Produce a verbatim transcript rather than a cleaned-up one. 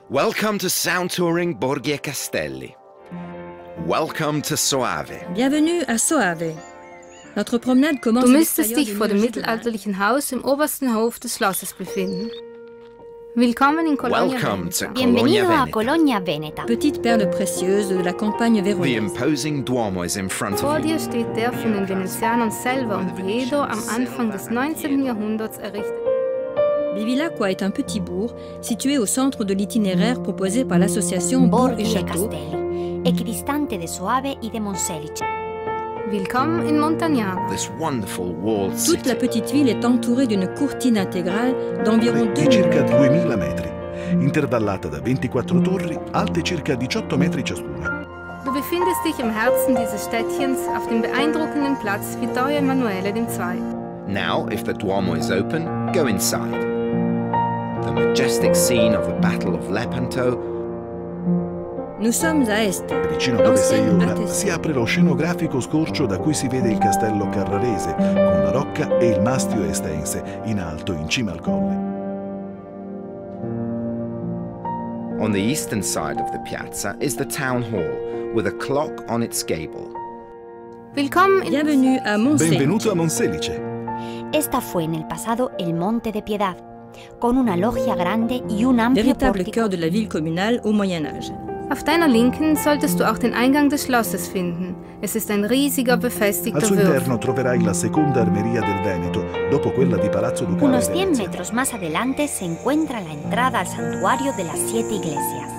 Welcome to Sound Touring Borghi e Castelli. Welcome to Soave. Bienvenue à Soave. Notre promenade commence à l'extérieur du mur général. Du möchtest dich vor dem mittelalterlichen Haus im obersten Hof des Schlosses befinden. Willkommen in Colonia Veneta. Welcome to Colonia Veneta. Bienvenido a Colonia Veneta. Petite perle précieuse de la campagne véronaise. The imposing Duomo is in front of you. Vor dir steht der von den Venezianern Selva und Viedo am Anfang des neunzehnten Jahrhunderts errichtete. Bevilacqua est un petit bourg situé au centre de l'itinéraire proposé par l'association Bourg et Châteaux. Borghi e Castelli, equidistante de Soave e de Monselice. Willkommen in Montagnana. This wonderful walled city. Toute la petite ville est entourée d'une courtine intégrale d'environ deux mille mètres. Di circa duemila metri, intervallata da ventiquattro torri alte circa diciotto metri ciascuna. Du befindest dich im Herzen dieses Städtchens auf dem beeindruckenden Platz Vittorio Emanuele dem Zweiten. Now, if the Duomo is open, go inside. The majestic scene of the Battle of Lepanto. Nous sommes à Este. Vicino dove sei ora, si apre lo scenografico scorcio da cui si vede il castello carrarese, con la rocca e il mastio estense, in alto, in cima al colle. On the eastern side of the piazza is the town hall, with a clock on its gable. Willkommen in Bienvenue à Monselice. Benvenuto a Monselice. Esta fue en el pasado el Monte de Piedad, con una logia grande y un amplio pórtico. Véritable cœur de la ville communale au Moyen Âge. Auf deiner Linken solltest du auch den Eingang des Schlosses finden. Es ist ein riesiger, befestigter Würfel. Al suo interno troverai la seconda armeria del Veneto, dopo quella di Palazzo Ducale Venezia. Unos cien metros más adelante se encuentra la entrada al santuario de las siete iglesias.